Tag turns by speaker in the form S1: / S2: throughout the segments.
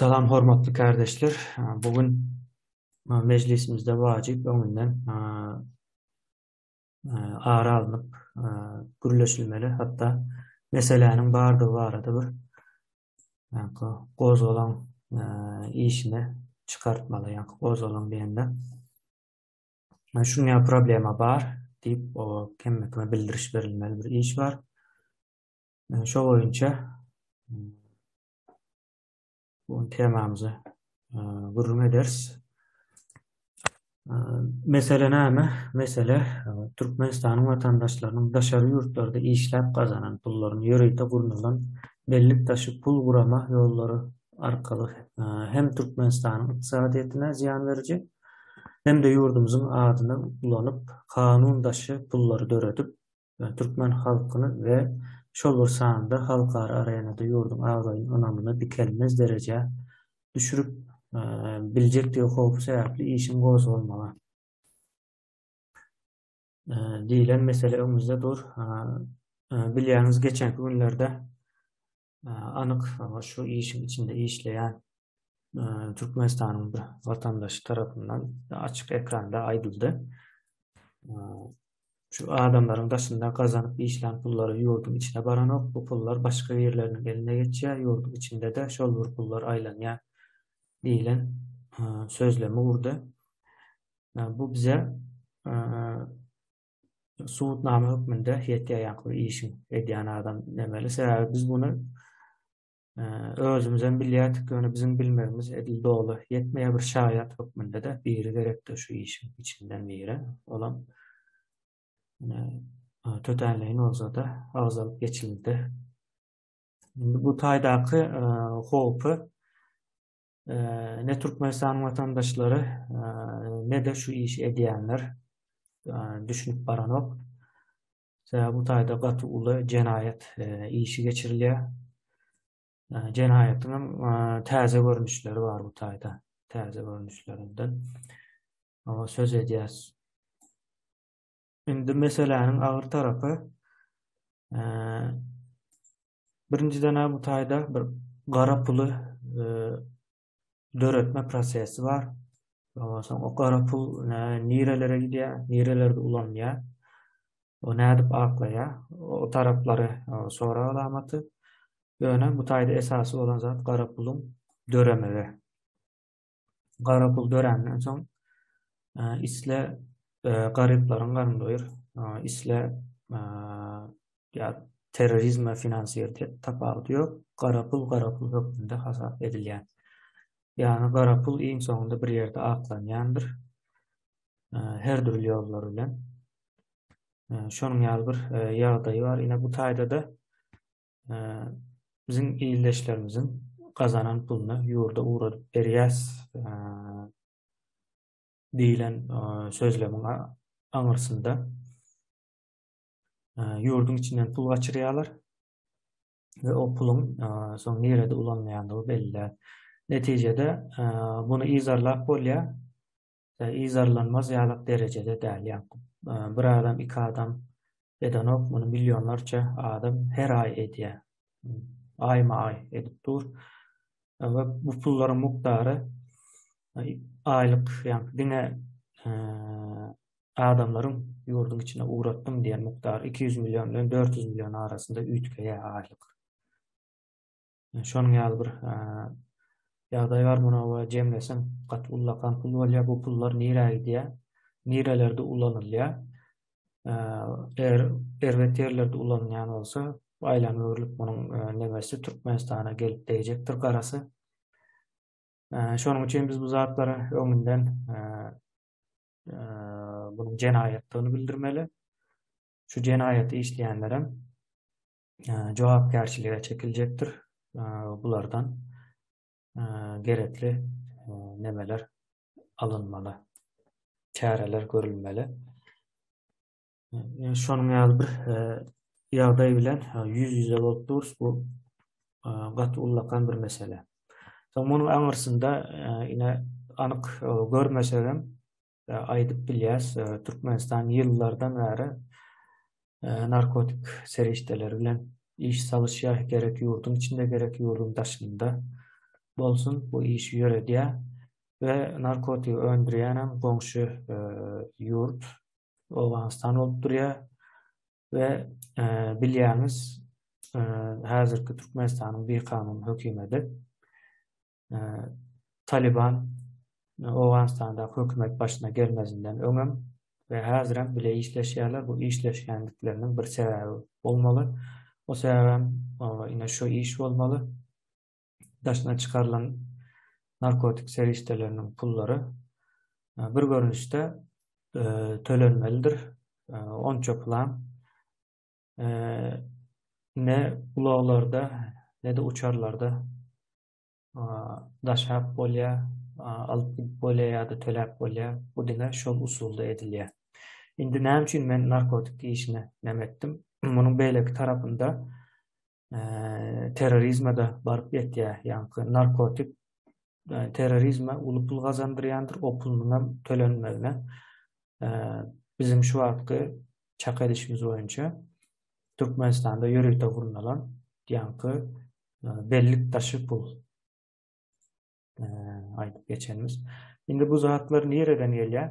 S1: Salam hormatly kärdeşler. Bu gün mejlisimizde wajyp öňünden ara alnyp gürleşilmeli, hatda meseläniň bardygy barada bir gozgalaň işini çykartmaly, ýa gozgalaň diýende şuňa problema bar diýip, o hemme bildiriş berilmeli bir iş bar. Şo boýunça bu temamyzy gürrüň ederis. Mesele näme? Mesele Türkmenistanyň watandaşlarynyň daşary ýurtlarda işläp gazanan pullaryny ýörite gurnalan bellik daşy pul gurama ýollary arkaly hem Türkmenistanyň ykdysadyýetine zyýan beriji, hem-de ýurdumyzyň adyny ulanyp, kanun daşy pullary döredip, türkmen halkyny we şol bir sanda halkara arenada ýurduň abraýyny ynamyny dikelmez derejä düşürip biljekdigi howpy sebäpli işiň gozgalmagy diýlen mesele öňümizde dur. Bilýäňiz, geçenki günlerde anyk şu işiň içinde işleýän Türkmenistanyň bir watandaşy tarapyndan açyk ekranda aýdyldy. Şu adamlaryň daşynda gazanyp işlän pullary ýurduň içine baranok, bu pullar başga birleriniň eline geçýär, ýurduň içinde-de şol bir pullar aýlanýar diýlen sözlemi urdy. Bu bize subutnama hökmünde ýetýär ýaňky bir işiň edýän adam demeli. Sebäbi biz muny özümizem bilýärdik, ýöne biziň bilmegimiz edil doly ýetmeýär. Bir şaýat hökmünde-de biri gerekdi şu işiň içinden biri. Olam tötänleýin bolsa-da agzalyp geçildi. Indi bu taýdaky howpy ne Türkmenistanyň watandaşlary, ne-de şu işi edýänler düşünip baranok. Sebäbi bu taýda gaty uly jenaýat işi geçirilýär. Jenaýatyň hem täze görnüşleri bar bu taýda. Täze görnüşlerinden söz edýäs. Indi meseläniň agyr tarapy birinjiden bu taýda bir gara puly döretme prosesi bar. Ondan soň o gara pul nirelere gidýär, nirelerde ulanylýar, o nädip aklaýar, o taraplary sorag alamaty. Ýöne bu taýda esasy bolan zat gara puluň döremegi. Gara pul döränden soň isle garyplaryň garny doýur, isle ýa terrorizme finansir tapawudy ýok, gara pul gara pul hökmünde hasap edilýär. Ýagny gara pul iň soňunda bir ýerde aklanýandyr. Her dürli ýollar bilen. Şonuň ýaly bir ýagdaýy bar. Ine bu taýda-da biziň ildeşlerimiziň gazanan puluny ýurda ugradyp berýäs diýlen sözlemiň aňyrsynda ýurduň içinden pul gaçyrýarlar we o puluň soň nirede ulanylýandygy belli däl. Netijede muny yzarlap bolýar. Yzarlanmaz ýalak derejede däl. Ýa bir adam, iki adam edenok, muny millionlarça adam her aý edýär. Aýma-aý edip dur. We bu pullaryň mukdary aýlyk, ýa diňe adamlaryň ýurduň içine ugratdym diýen mukdary 200 million bilen 400 million arasynda üýtgeýär aýlyk. Şonuň ýaly bir ýagdaý bar, muny we jemleseň gaty ullakan pul bolýar. Bu pullar nirä gidýär? Nirelerde ulanylýar? Eger erbet ýerlerde ulanylýan bolsa, aýlanyp öwrülip munuň nemesi Türkmenistana gelip degjekdir garasy. Şonuň üçin biz bu zatlary öňünden bunuň jenaýatdygyny bildirmeli. Şu jenaýaty işleýänlerem jogapkärçilige çekiljekdir. Bulardan gerekli nemeler alynmaly, çäreler görülmeli. Şonuň ýaly bir ýagdaý bilen ýüz-ýüze bolup durus. Bu gaty ullakan bir mesele. Soň munuň aňyrsynda ine anyk görmesegem aýdyp bilýäs, Türkmenistan ýyllardan bäri narkotik serişdeleri bilen iş salyşýar, gerek ýurduň içinde, gerek ýurduň daşynda. bolsun bu işi ýöredýär we narkotigi öndürýänem goňşy ýurt Owganystan bolup durýar we bilýäňiz häzirki Türkmenistanyň bikanun hökümeti Talyban Owganystandaky hökümet başyna gelmezinden öňem we häzirem bile işleşýärler. Bu işleşýändikleriniň bir sebäbi bolmaly. O sebäbem ine şu iş bolmaly. Daşyna çykarylan narkotik serişdeleriniň pullary bir görnüşde tölenmelidir. Onça pulam ne ulaglarda, ne-de uçarlarda daşap bolýar, alyp gidip bolýar ýa-da töläp bolýar. Bu diňe şol usulda edilýär. Indi näme üçin men narkotik işini näme etdim? Munuň beýleki tarapynda terrorizme-de baryp ýetýär. Ýaňky narkotik terrorizme uly pul gazandyrýandyr, o pulunyň hem tölenmegine biziň şu wagtky çak edişimiz boýunça Türkmenistanda ýörite gurnalan ýaňky bellik daşy pul aýdyp geçenimiz. Indi bu zatlar nireden gelýär?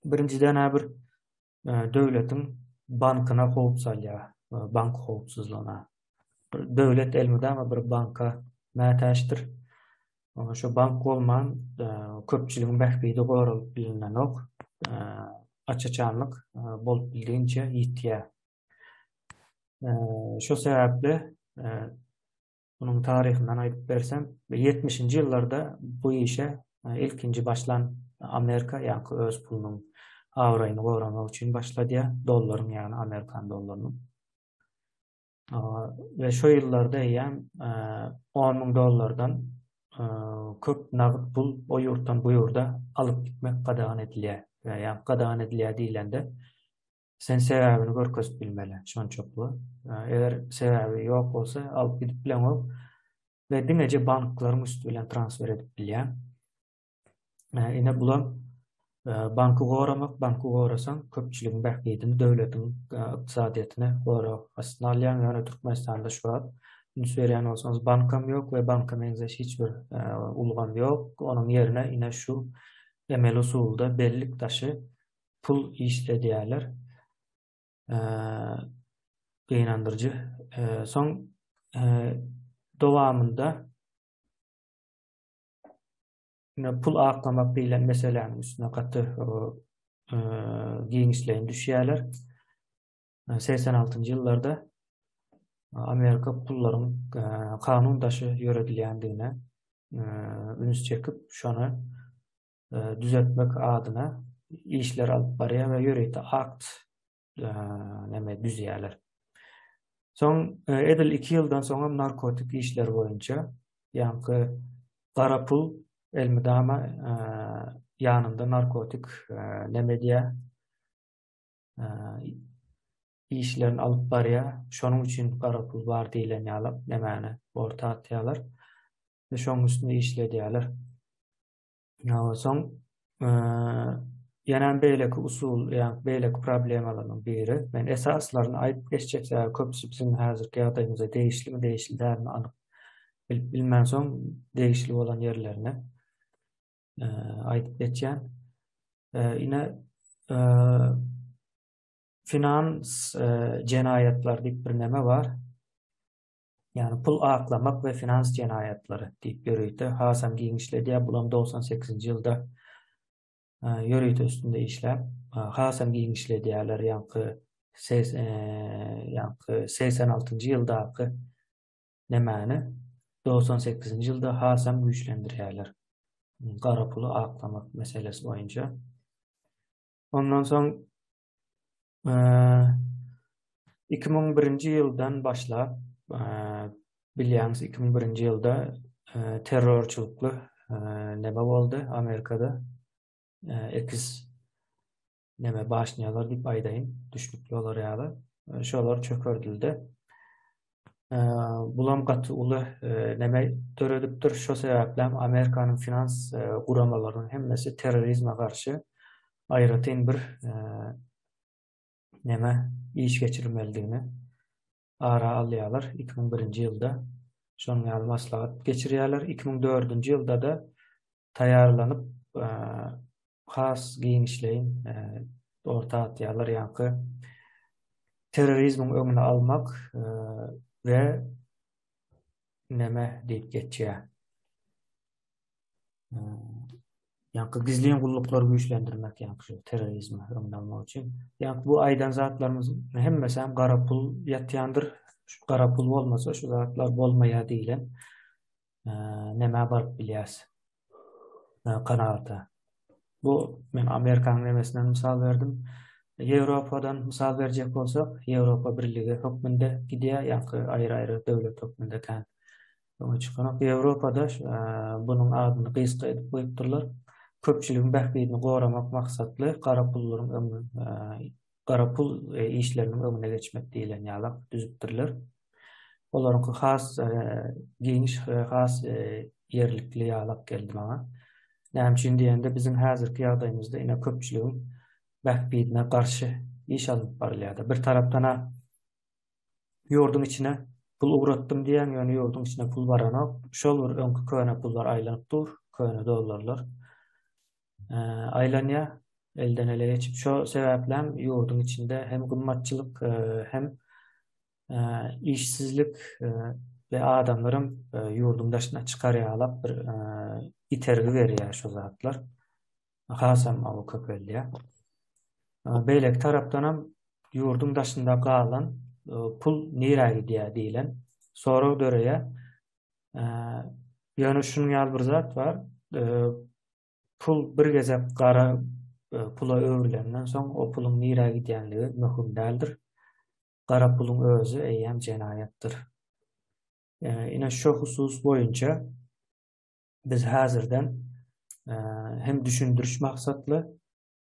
S1: Birinjiden-ä bir döwletiň bankyna howp salýar, bank howpsuzlygyna. Bir döwlet elmydama bir banka mätäçdir. Şu bank bolman köpçüligiň bähbidi goralyp bilinenok. Aç-açanlyk bolup bildigiçe ýitýär. Şo sebäpli munuň taryhyndan aýdyp bersem, ýetmişinji ýyllarda bu işe ilkinji başlan Amerika, ýaňky öz pulunyň abraýyny goramak üçin başladýar, dollaryň, ýagny amerikan dollarynyň. We şo ýyllarda eýýäm 10 müň dollardan köp nagt pul o ýurtdan bu ýurda alyp gitmek gadagan edilýär. Ýagny gadagan edilýär diýlende, Sen sebäbini görkezip bilmeli şonça pula. Eger sebäbi ýok bolsa alyp gidip bileňok we diňeje banklaryň üsti bilen transfer edip bilýäň. Ine bulam banky goramak, banky gorasaň köpçüligiň bähbidini, döwletiň ykdysadyýetini gorag astyna alýaň. Ýöne Türkmenistanda şu wagt üns berýän bolsaňyz bankam ýok we banka meňzeş hiç bir ulgam ýok. Onuň ýerine ine şu emeli usulda bellik daşy pul işledýärler. Gynandyryjy. Soň dowamynda ine pul aklamak diýlen meseläniň üstüne gaty giňişleýin düşýärler. 86-njy ýyllarda Amerika pullaryň kanun daşy ýöredilýändigine üns çekip, şony düzetmek adyna işler alyp barýar we ýörite akt näme düzýärler. Soň edil 2 ýyldan soň hem narkotik işler boýunça ýaňky gara pul elmydama ýanynda narkotik näme edýär? işlerini alyp barýar. Şonuň üçin gara pul bar diýlen ýaly nämäni orta atýarlar we şonuň üstünde işledýärler. Soň ýene beýleki usul, ýa beýleki problemalaryň biri, men esaslaryny aýdyp geçjek, sebäbi köpüsi biziň häzirki ýagdaýymyza degişlimi, degişli dälmi anyk bilip bilmänsoň degişli bolan ýerlerini aýdyp geçýän. Ine finans jenaýatlary diýip bir neme bar. Ýagny pul aklamak we finans jenaýatlary diýip ýörite hasam giňişledýär. Bulam 98-nji ýylda ýörite üstünde işläp, hasam giňişledýärler. Ýaňky ýaňky 86-njy ýyldaky nemäni 98-nji ýylda hasam güýçlendirýärler. Gara puly aklamak meselesi boýunça. Ondan soň 2001-nji ýyldan başlap, bilýäňiz, 2001-nji ýylda terrorçylykly neme boldy Amerikada? Ekiz neme başnýalar diýip aýdaýyn, düşnükli bolar ýaly. Şolar çökerdildi. Bulam gaty uly neme döredipdir. Şo sebäpli hem Amerikanyň finans guramalarynyň hemmesi terrorizme garşy aýratyn bir neme iş geçirmelidigini ara alýarlar 2001-nji ýylda. Şonuň ýaly maslahat geçirýärler. 2004-nji ýylda-da taýýarlanyp, has giňişleýin orta atýarlar, ýaňky terrorizmiň öňüni almak we neme diýip geçýär. Ýaňky gizlin gulluklary güýçlendirmek ýaňky şu terrorizmi öňüni almak üçin. Ýaňky bu aýdan zatlarymyz hemmesi hem gara pul ýatýandyr. Şu gara pul bolmasa şu zatlar bolmaýar diýlen nämä baryp bilýäs. Kanaata. Bu men Amerikanyň nemesinden mysal berdim. Ýewropadan mysal berjek bolsak, Ýewropa Birligi hökmünde gidýär, ýaňky aýry-aýry döwlet hökmünde kän Öňe çykanok. Ýewropada bunuň adyny gysga edip goýupdyrlar. Köpçüligiň bähbidini goramak maksatly gara pullaryň öňüne gara pul işleriniň öňüne geçmek diýlen ýalak düzüpdirler. Olaryňky has giňiş we has ýerlikli ýalak geldi maňa. Näme üçin diýende biziň häzirki ýagdaýymyzda ine köpçüligiň bähbidine garşy iş alnyp barylýar-da. Bir tarapdan-a Ýurduň içine pul ugratdym diýýäň, ýöne ýurduň içine pul baranok. Şol bir öňki köne pullar aýlanyp dur, köne dollarlar aýlanýar, elden ele geçip. Şo sebäplem ýurduň içinde hem gymmatçylyk, hem işsizlik we adamlaram ýurduň daşyna çykar ýalak bir itergi berýär şo zatlar. Hasam awy köpeldýär. Beýleki tarapdanam ýurduň daşynda galan pul nirä gidýär diýlen sorag döreýär. Ýöne şunuň ýaly bir zat bar. Pul bir gezek gara pula öwrülenden soň o puluň nirä gidýänligi möhüm däldir. Gara puluň özi eýýäm jenaýatdyr. Ine şu husus boýunça biz häzirden hem düşündiriş maksatly,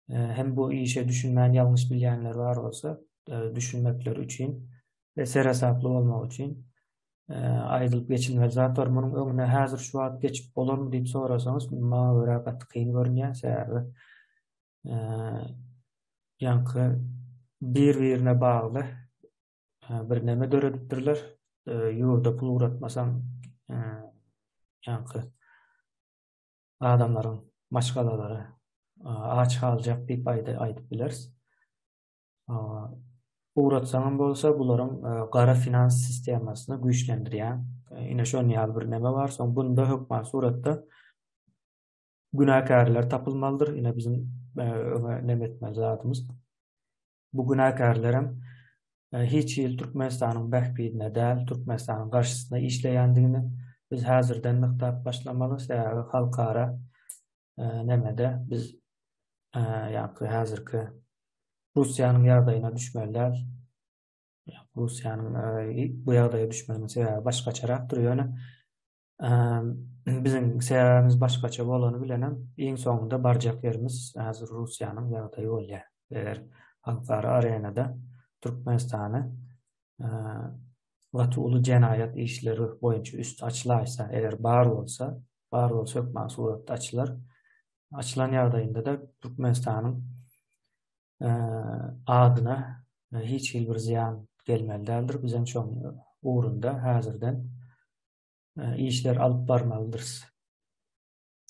S1: hem bu işe düşünmän ýalňyş bilýänler bar bolsa, düşünmekleri üçin we seresaply bolmak üçin aýdylyp geçilmeli zat bar. Munuň öňüne häzir şu wagt geçip bolarmy diýip sorasaňyz, maňa görä gaty kyn görünýär, sebäbi ýaňky bir-birine bagly birneme döredipdirler. Ýurda pul ugratmasaň, ýaňky adamlaryň maşgalalary aç galjak diýip aýdyp bileris. Ugratsaňam bolsa bularyň gara finans sistemasyny güýçlendirýän. Ine şonuň ýaly bir neme bar. Soň bunda hökman suratda günäkärler tapylmalydyr. Ine biziň öňe neme etmeli zadymyz. Bu günäkärlerem hiç hili Türkmenistanyň bähbidine däl, Türkmenistanyň garşysyna işleýändigini biz häzirden nygtap başlamaly. Sebäbi halkara nemede biz ýaňky häzirki Russiýanyň ýagdaýyna düşmeli däl. Russiýanyň bu ýagdaýa düşmeginiň sebäbi başgaçarakdyr. Ýöne Biziň sebäbimiz başgaça bolany bilenem iň soňunda barjak ýerimiz häzir Russiýanyň ýagdaýy bolýar. Eger halkara arenada Türkmenistany gaty uly jenaýat işleri boýunça üsti açylaýsa, eger bar bolsa, bar bolsa hökman suratda açylar. Açylan ýagdaýynda-da Türkmenistanyň adyna hiç hili bir zyýan gelmeli däldir. Bizem şoň ugrunda häzirden işler alyp barmalydyrys.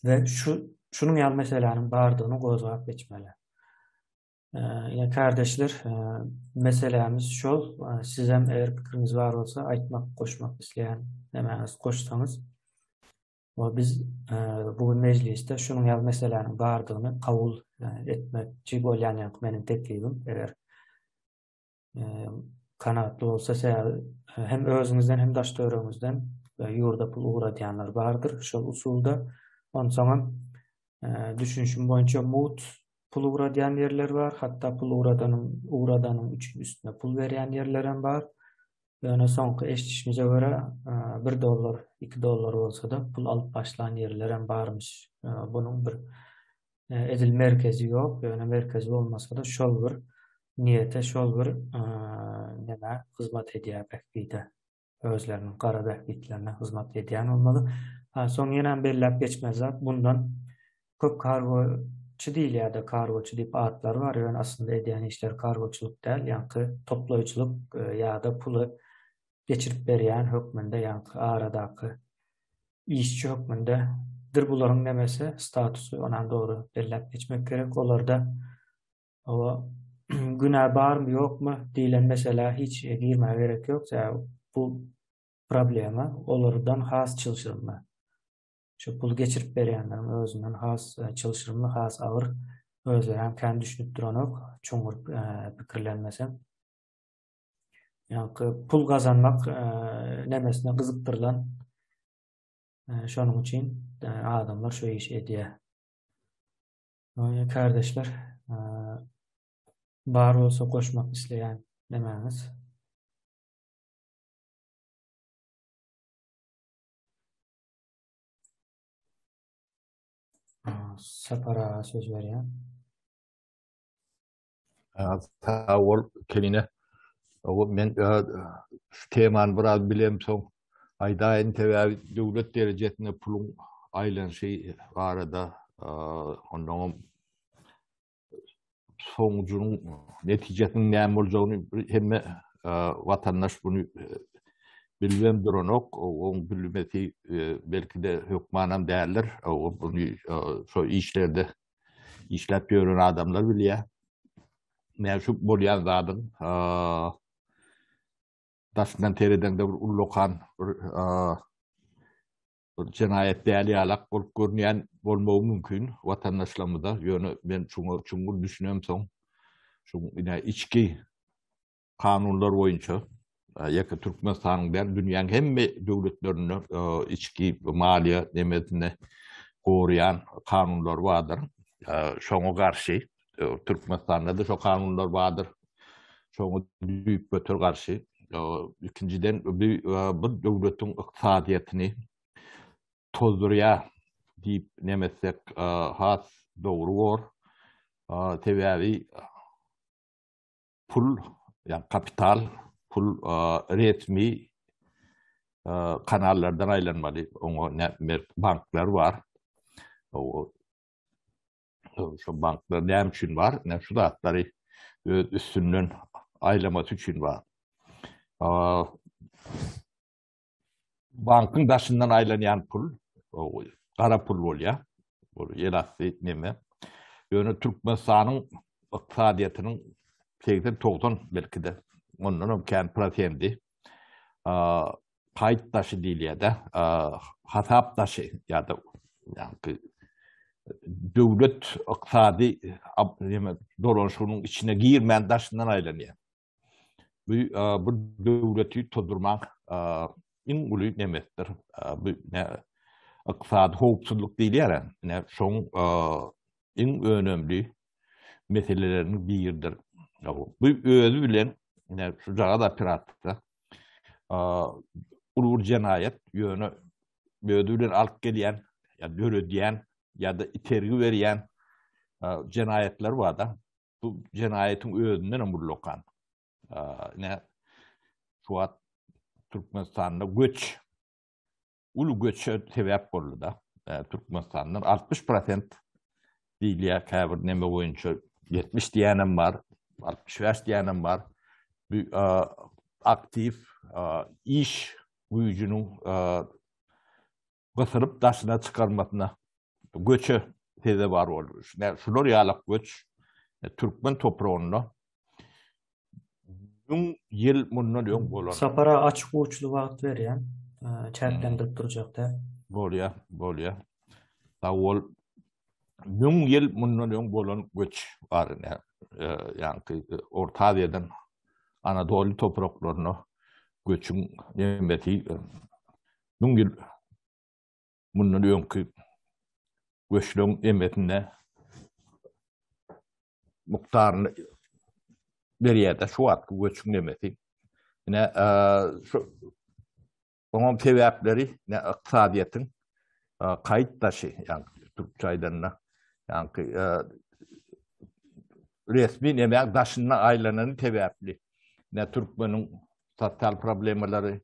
S1: We şu şunuň ýaly meseläniň bardygyny gozgap geçmeli. Ýa kardeşler, meselämiz şol. Sizem eger pikiriňiz bar bolsa aýtmak, goşmak isleýän nämäňiz goşsaňyz. We biz bu gün mejlisde şunuň ýaly meseläniň bardygyny kabul etmekçi bolýan ýaňky meniň teklibim. Eger kanagatly bolsa sebäbi hem özüňizden hem daş töweregiňizden ýurda pul ugradýanlar bardyr şol usulda. Onsoňam düşünişim boýunça mugt pul ugradýan ýerler bar, hatda pul ugradanyň ugradanyň üçin üstüne pul berýän ýerlerem bar. Ýöne soňky eşidişimize görä bir dollar, iki dollar bolsa-da pul alyp başlan ýerlerem barmyş. Bunuň bir Edil merkezi ýok, ýöne merkezi bolmasa-da şol bir niýete, şol bir nämä hyzmat edýär bähbide, özleriniň gara bähbitlerine hyzmat edýän bolmaly. Ha, soň ýenäm belläp geçmeli zat, bundan köp kargoçy diýilýär-de, kargoçy diýip atlary bar, ýöne aslynda edýän işleri kargoçylyk däl, ýaňky toplaýjylyk ýa-da puly. geçirip berýän hökmünde ýaňky aradaky işçi hökmünde dir bularyň nemesi statusy onam dogry belläp geçmek gerek olarda o günä barmy ýokmy diýlen meselä hiç girmäge gerek ýok sebäbi bu problema olardan has çylşyrymly şu puly geçirip berýänleriň özünden has çylşyrymly has agyr özleri hem kän düşünip duranok çuňňur pikirlenmeseň Ýaňky pul gazanmak nemesine gyzykdyrylan. Şonuň üçin adamlar şu işi edýär. Kardeşler, bar bolsa goşmak isleýän nemäňiz? Sapar aga söz berýän.
S2: Sag bol Kemine. Men şu temany biraz bilemsoň aýdaýyn, sebäbi döwlet derejesinde puluň aýlanyşy barada onnoňam soňujunyň netijesiniň näme boljagyny hemme watandaş buny bilibem duranok. Oň bilmesi belki-de hökmanam däldir. Buny şo işlerde işläp ýören adamlar bilýär. Näme şu bolýan zadyň daşyndan seredeňde bir ullakan bir bir jenaýat däl ýalak bolup görünýän bolmagy mümkin watandaşlarymyza. Ýöne men şuňa çuňňur düşünemsoň, şu ine içki Kanunlar boýunça, ýeke Türkmenistanyň däl, dünýäň hemme döwletlerinde içki maliýe nemesini goraýan kanunlar bardyr. Şoňa garşy Türkmenistanda-da şo kanunlar bardyr. Şoňa düýpgöter garşy. Ikinjiden, bu döwletiň ykdysadyýetini tozdurýar diýip neme etsek has dogry bor. Sebäbi pul, ýa kapital, pul resmi kanallardan aýlanmaly. Oňa banklar bar. Şu banklar näme üçin bar? Näme şu zatlary öz üstünden aýlamasy üçin bar. Bankyň daşyndan aýlanýan pul, gara pul bolýar. Bu ýerasty neme. Ýöne Türkmenistanyň ykdysadyýetiniň 80-90 belki-de ondan hem kän prosendi kaýt daşy diýilýär-de, hasap daşy ýa-da ýaňky döwlet ykdysady dolanyşygynyň içine girmän daşyndan aýlanýar. Bu bu döwleti tozdurmak iň uly nemesdir. Bu ne ykdysady howpsuzlyk diýilýär. Ine şoň iň önemli meseleleriniň biridir. Bu özi bilen ine şujagaz operasiýa uly bir jenaýat, ýöne özi bilen alyp gelýän, ýa döredýän ýa-da itergi berýän jenaýatlar bar-da. Bu jenaýatyň özünden hem ullakan. Ine şu wagt Türkmenistanda göç uly göçe sebäp boldy-da. Türkmenistandan 60% diýilýär käbir neme boýunça 70 diýýänem bar, 65 diýýänem bar. Bu aktiw iş güýjüniň gysylyp daşyna çykarmasyna göçe sezewar boldy. Şular ýalak göç türkmen topragynda müň ýyl mundan öň bolan.
S1: Sapara açyk uçly wagt berýän, çäklendirip durjak däl.
S2: Bolýar, bolýar. Sag bol. Müň ýyl mundan öň bolan göç bar ine. Ýaňky Orta Aziýadan Anadoly topraklaryna göçüň nemesi Müň ýyl mundan öňki göçleň emesinde mukdaryny berýär-de şu wagtky göçüň nemesi. Ine, şu oňam sebäpleri ne ykdysadyýetiň kaýt daşy, ýagny türkçe aýdanda, ýagny resmi nemäň daşynda aýlanany sebäpli. Ne türkmeniň sosial problemalary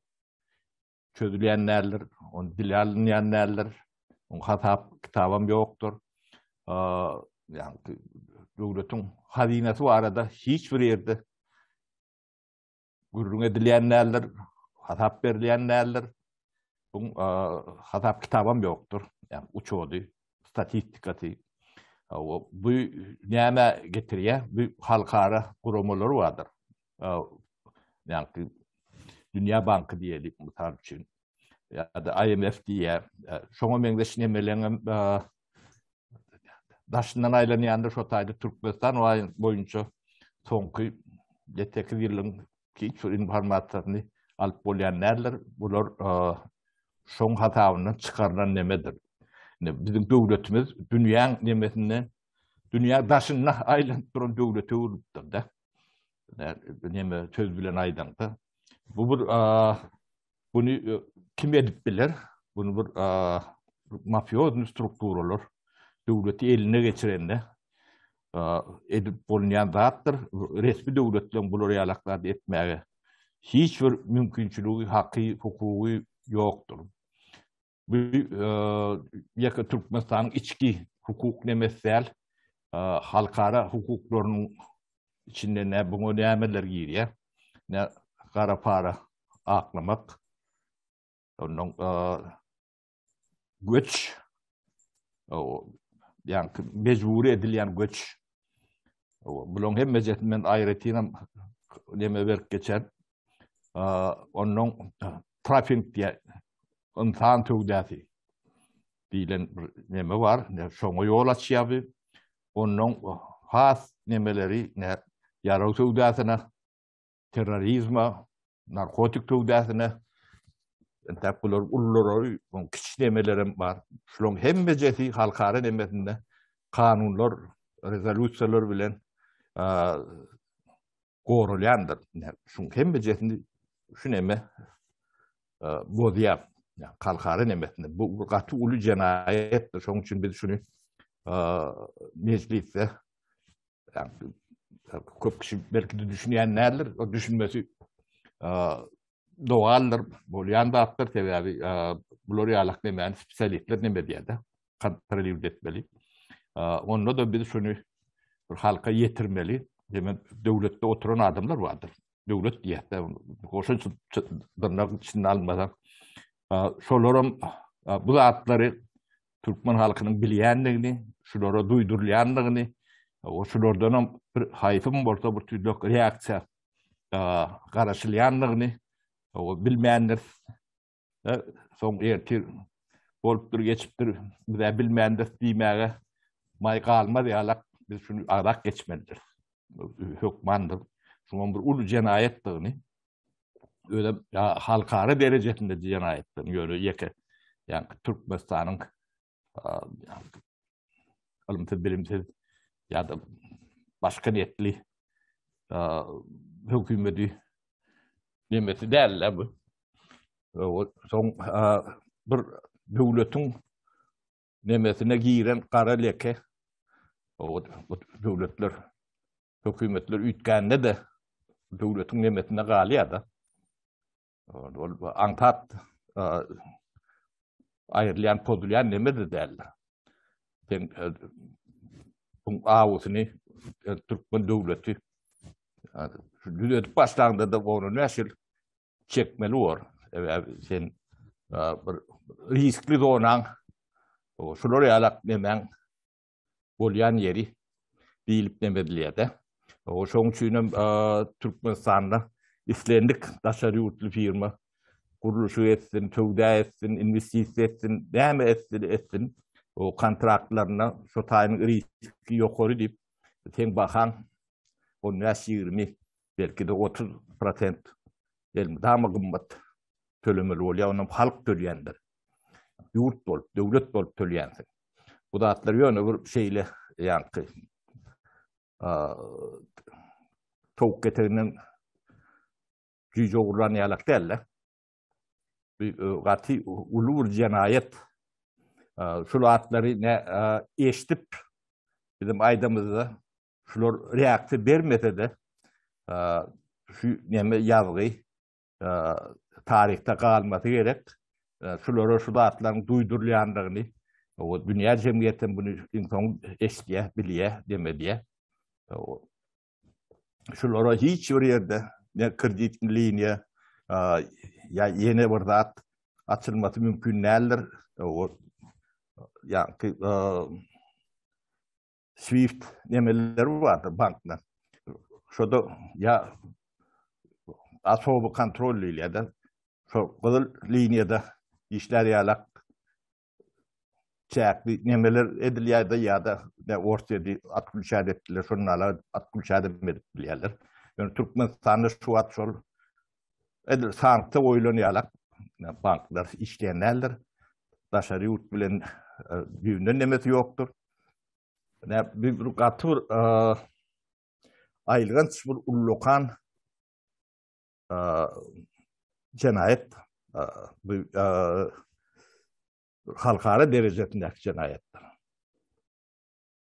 S2: çözülýän däldir, ony dile alynýan däldir, oň hasap kitabam ýokdur. Ýagny döwletiň hazynasy barada hiç bir ýerde gürrüň edilýän däldir. Hasap berilýän däldir. Bu hasap kitabam ýokdur. Ýagny uçody, statistikasy. Bu näme getirýär? Bu halkara guramalary bardyr. Ýagny Dünýä banky diýeli, mysal üçin. Ýa-da IMF diýýär. Şoňa meňzeş nemeleň daşyndan aýlanýanda şo taýda Türkmenistan boýunça soňky 7-8 ýylyň hiç bir informasiýasyny alyp bolýan däldir. Bular şoň hasabyndan çykarylan nemedir. Indi biziň döwletimiz dünýäň nemesinde, dünýä daşynda aýlanyp duran döwlete öwrülipdir-de. Neme söz bilen aýdaňda. Bu bir Buny kim edip biler? Buny bir mafiozni strukturalar döwleti eline geçirende edip bolunýan zatdyr. Resmi döwletleriň bular ýalak zat etmäge hiç bir mümkinçiligi, haky, hukugy ýokdur. Bu ýeke Türkmenistanyň içki hukuk nemesi däl, halkara hukuklarynyň içinde ne buňa nämeler girýär? Ne gara para aklamak, ondan göç, ýagny mejbury edilýän göç. Bularyň hemmesini men aýratynam neme berip geçen. Ondan trafing diýen ynsan söwdasy diýlen bir neme bar. Şoňa ýol açýar bu. Ondan has nemeleri ne ýarag söwdasyna, terrorizme, narkotik söwdasyna entäk bular ululary, kiçi nemelerem bar. Şularyň hemmejesi halkara nemesinde kanunlar, rezolýusiýalar bilen goralýandyr. Şuň hemmejesini şu neme bozýar. Halkara nemesinde. Bu gaty uly jenaýatdyr. Şonuň üçin biz şuny mejlisde köp kişi belki de düşünýän däldir. O düşünmesi dogaldyr, bolýan zatdyr. Sebäbi bular ýalak nemäni spesialistler neme diýýär-de, kontrolird etmeli. Onda-da biz şuny bir halka ýetirmeli. Demek, döwletde oturan adamlar bardyr. Döwlet diýýär-de, goşa dyrnak içinde almasak. Şolaram bu zatlary türkmen halkynyň bilýändigini, şulara duýdurylýandygyny, şulardanam bir haýsym bolsa bir tüýlek reaksiýa garaşylýandygyny bilmändir. Soň ertir bolupdyr, geçipdir, biz-ä bilmändiris diýmäge maý galmaz ýalak, biz şuny agzap geçmelidiris. Hökmandyr. Şunuň bir uly jenaýatdygyny, özem halkara derejesinde jenaýatdygyny, ýöne ýeke, ýagny Türkmenistanyň ylymsyz, bilimsiz ýa-da başga niýetli hökümeti nemesi däl-de bu. Soň bir döwletiň nemesine giren gara leke o döwletler, hökümetler üýtgände-de döwletiň nemesinde galýar-da. Ol aňsat aýrylýan, pozulýan neme-de däldir. Sen bu awusyny türkmen döwleti düzedip başlanda da ony näçe ýyl çekmeli bor. Sebäbi sen bir riskli zonaň şular ýalak nemäň bolýan ýeri diýlip neme edilýär-de. Şonuň üçin hem Türkmenistanda islendik daşary ýurtly firma gurluşyk etsin, söwda etsin, inwestisiýa etsin, näme etsin, etsin, o kontraktlarynda şo taýynyň riski ýokary diýip, seň bahaň on bäş-ýigrimi, belki-de 30% elmydama gymmat tölemeli bolýar, onam halk tölýändir. Ýurt bolup, döwlet bolup tölýänsiň. Bu zatlar ýöne bir şeýle ýaňky towuk geteginden jüýje ogurlan ýalak däl-de. Bu gaty uly bir jenaýat. Şul atlary ne eşidip bizim aýdamyzda şular reaksiýa bermese-de şu neme ýazgy taryhda galmasy gerek. Şulara şu zatlaryň duýdurylýandygyny o dünýä jemgyýetem bunu iň soň eşidýär, bilýär, demedýär. Şulara hiç bir ýerde ne kredit liniýa, ýa ýene bir zat açylmasy mümkin däldir. O ýa-ki Swift nemeleri bardyr banklar. Şoda ýa asoby kontrol diýilýär-de. Şo gyzyl liniýada işlär ýalak çäkli nemeler edilýär-de ýa-da ne Orsýeti atgülçäd etdiler, şondan ala atgülçädem edip bilýärler. Ýöne Türkmenistanda şu wagt şol edil sanksiýa goýlan ýalak banklar işleýän däldir. Daşary ýurt bilen e, düýbünden nemesi ýokdur. Ne bir gaty bir e, aýylganç bir ullakan e, jenaýat bu halkara derejesindäki jenaýatdyr.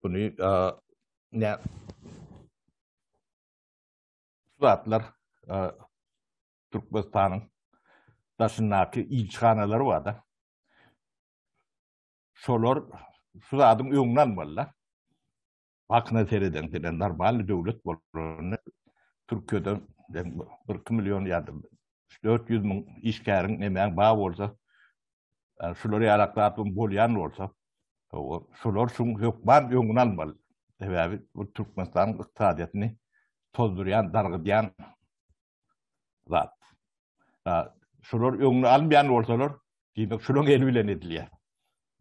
S2: Buny ne zatlar Türkmenistanyň daşyndaky ilçihanalary bar-da. Şolar şu zadyň öňüni almalylar. Hakyna sereden senen normalny döwlet bolanda Türkiýede 1-2 million ýa-da 400 müň işgäriň nemäň bar bolsa, şular ýalak zat bolýan bolsa, şolar şuň hökman öňüni almaly. Sebäbi bu Türkmenistanyň ykdysadyýetini tozdurýan, dargydýan zat. Şolar öňüni almaýan bolsalar, diýmek şolaryň eli bilen edilýär.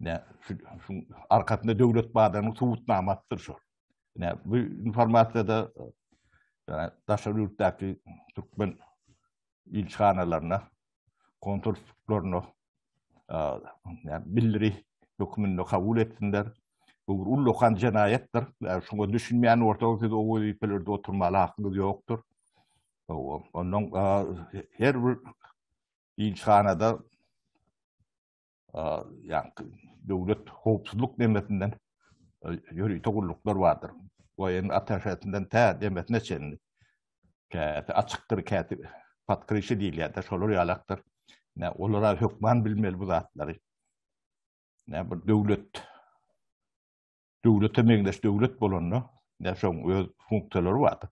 S2: Ne, şu, şu arkasynda döwlet bardygynyň subutnamasydyr şol. Ne, bu informasiýada e, daşary ýurtdaky türkmen ilçihanalaryna, konsullyklaryna e, bildiri hökmünde kabul etsinler. Bu bir ullakan jenaýatdyr. Şuňa düşünmeýän bolsaňyz siz o wezipelerde oturmaly hakyňyz ýokdur. Ondan her bir ilçihanada ýa-da döwlet howpsuzlyk demesinden ýörite gulluklar bardyr. Woýen attaşesinden tä demesine çenli. Käte açykdyr, käte pod kryşa diýilýär-de, şolar ýalakdyr. Nä, olara hökman bilmeli bu zatlary. Nä bir döwlet döwlete meňzeş döwlet bolanda, nä şoň öz funksiýalary bardyr.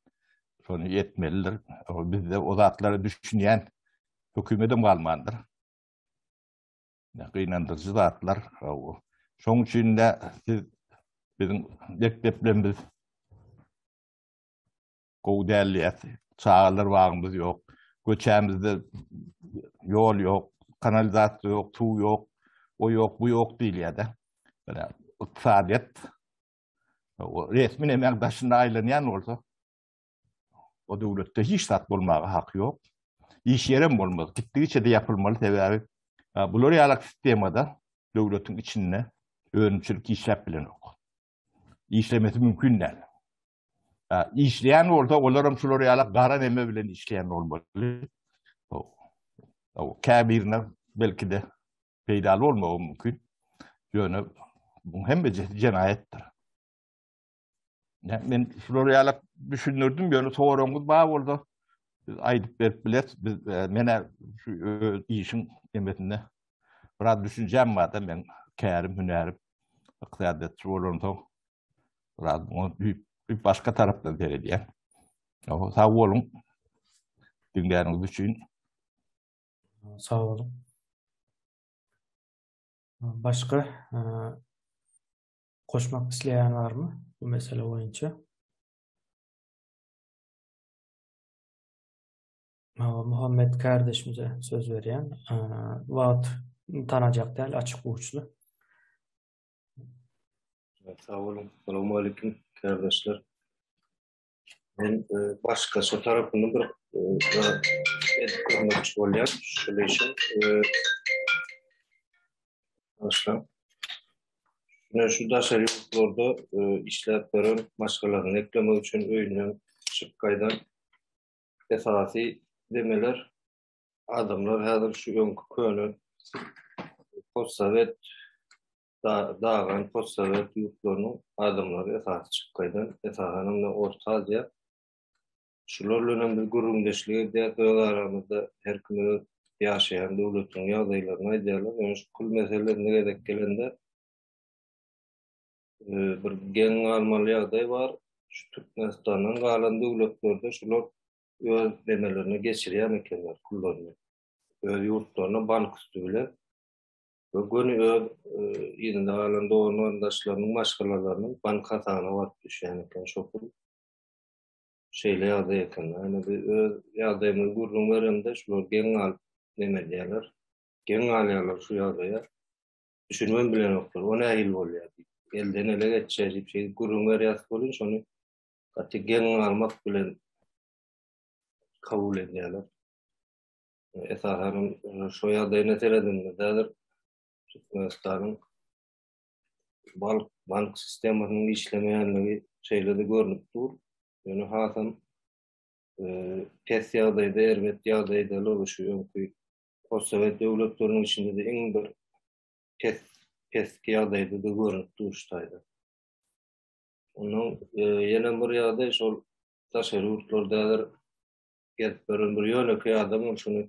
S2: Şony etmelidir. Bizde o zatlara düşünýän hökümetem galmandyr. Gynandyryjy zatlar. Şoň üçin-de siz biziň mekdeplerimiz gowy däl diýýäs. Çagalar bagymyz ýok. Köçämizde ýol ýok, kanalizasiýa ýok, suw ýok, o ýok, bu ýok diýilýär-de. Ykdysadyýet resmi nemäň daşynda aýlanýan bolsa, O döwletde hiç zat bolmaga haky ýok. Iş ýerem bolmaz. Gitdigiçe-de ýapylmaly sebäbi bular ýalak sistemada döwletiň içinde önümçilik işläp bilenok. Işlemesi mümkin däl. Işleýän bolsa olaram şular ýalak gara neme bilen işleýän bolmaly. Käbirine belki-de peýdaly bolmagy mümkin. Ýöne bu hemmejesi jenaýatdyr. Men şular ýaly düşündirdim, ýöne soragyňyz bar bolsa biz aýdyp berip bileris. Biz e, menä şu öz işiň demesinde biraz düşünjäm bar-da, men kärim, hünärim ykdysadyýetçi bolansoň biraz muňa düýp, düýp başga tarapdan seredýän. Sag boluň diňläniňiz üçin.
S1: Sag boluň. Başga e, Goşmak isleýän barmy bu mesele boýunça? Muhammet kardeşimize söz berýän. Wagt tanajak däl, açyk uçly.
S3: Sag boluň. Salam aleyküm kardeşler. Men e, başgaça tarapyny bir e, edip görmekçi bolýan şul işiň. E, başla. Şuna şu daşary ýurtlarda e, işläp beren maşgalasyny eklemek üçin öýünden çykyp gaýdan esasy demeler adamlar häzir şu öňki köne postsowet dagan postsowet ýurtlarynyň adamlary esasy çykyp gaýdan, esasan hem-de Orta Aziýa. Şular bilen hem biz gürrüňdeşlik edýäris öz aramyzda, her kim öz ýaşaýan döwletiniň ýagdaýlaryny aýdýarlar. Ýöne şu pul meselelerine gezek gelende bir geň galmaly ýagdaý bar. Şu Türkmenistandan galan döwletlerde şular öz nemelerine geçirýän ekenler pullaryny. Öz ýurtlaryna bank üsti bilen we göni öz yzynda galan dogan-garyndaşlarynyň maşgalalarynyň bank hasabyna baryp düşýän eken şo pul. Şeýle ýagdaý eken. Ýöne biz öz ýagdaýymyzy gürrüň beremde şular geň galyp neme edýärler. Geň galýarlar şu ýagdaýa. Düşünibem bilenoklar. O nähili bolýar diýip. Elden ele geçýär diýip şeýdip gürrüň berýäs welin şony gaty geň galmak bilen kabul edýärler. Esasanam şo ýagdaýyna seredenimizde häzir Türkmenistanyň bank, bank sistemasynyň işlemeýänligi şeýle-de görnüp dur. Ýöne hasam e, pes ýagdaýda, erbet ýagdaýdalygy şu öňki postsowet döwletleriniň içinde-de iň bir pes peski ýagdaýda-da görnüp dur şu taýda. Ondan e, ýene bir ýagdaý şol daşary ýurtlarda häzir gezip ýören bir ýönekeý adam ol şuny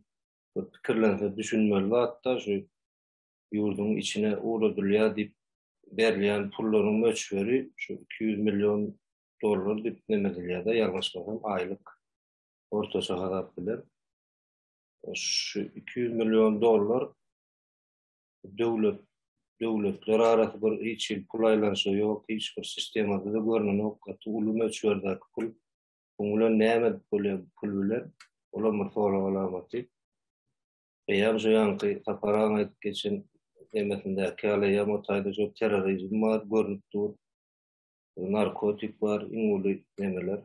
S3: bir pikirlense düşünmeli zatda şu ýurduň içine ugradylýar diýip berilýän pullaryň möçberi şu 200 million dollar diýip neme edilýär-de ýalňyşmasam aýlyk ortaça hasap bilen şu 200 million dollar döwlet döwletler arasy bir hiç hili pul aýlanyşygy ýok, hiç bir sistemada-da görnenok, gaty uly möçberdäki pul. Buň bilen näme edip bolýar bu pul bilen? Olam bir sorag alamaty. Eýýäm şu ýaňky Sapar agaň aýdyp geçen nemesindäki ýaly eýýäm o taýda şo terrorizm bar, görnüp dur. Narkotik bar, iň uly nemeler.